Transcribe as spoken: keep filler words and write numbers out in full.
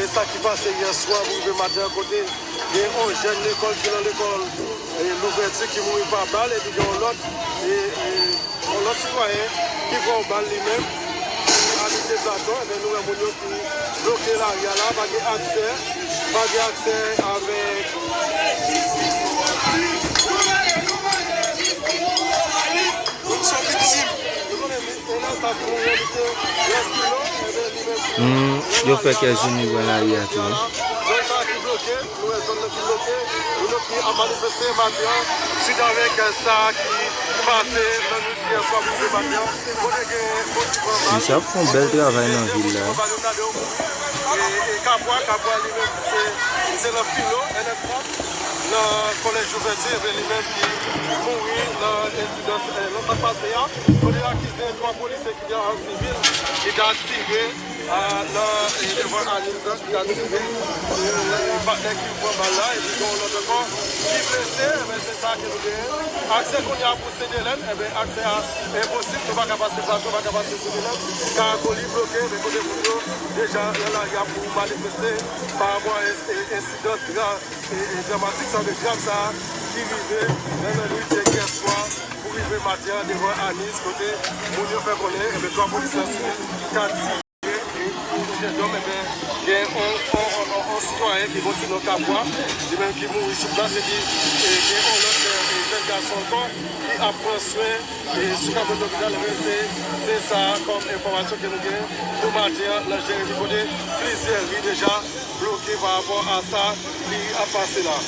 Sa ki pase yè swa pou rive maten an, kote gen yon jèn lekòl ki nan lekòl, e, Louvèti ki mouri pa bal, epi gen yon lòt, e, e, yon lòt sitwayen ki pran yon bal li menm, ki abite Platon, ebyen nou wè moun yo ki bloke lari a la, pa gen aksè, pa gen aksè avèk Moun sa viktim. Hmm, yo fè kè Jimmy pran lari a tou, wi. Misye ap fè yon bèl travay nan vil la. E, e Kapwa, Kapwa li menm, se, se nan filo, N F trant, nan kolèj Louvèti, ebyen li menm ki mouri nan ensidan, eh, nan sa k pase a, kote yo akize twa polisye ki te an sivil, ki te tire, ah, nan, eh, devan Aniz la, ki te tire, eh, patnè ki pran bal la, epi gen yon lòt ankò ki blese, ebyen se sa ke nou genyen. Aksè kounye a pou Sendelèn, ebyen aksè a enposib, nou pa ka pase Plato, nou pa ka pase Sendelèn, Karako li bloke, men kote moun yo deja nan lari a pou manifeste pa rapò a en-, en-, ensidan dra-, e, e dramatik, sa vle dram sa a ki rive nan lannwit yè swa pou rive maten an devan Aniz, kote moun yo fè konnen, ebyen, twa polisye an sivil ta tire, e, e, yon jèn dòm, ebyen, gen yon, yon, yon, yon, yon sitwayen ki kontinye Kapwa, li menm ki mouri sou plas, epi, e, gen yon lòt, e, jèn gason ankò ki ap pran swen, e, sou Kapwa Lopital, ebyen, se, se sa kòm enfòmasyon ke nou gen pou maten an nan Jeremi, kote plizyè ri deja bloke pa rapò a sa ki ap pase la.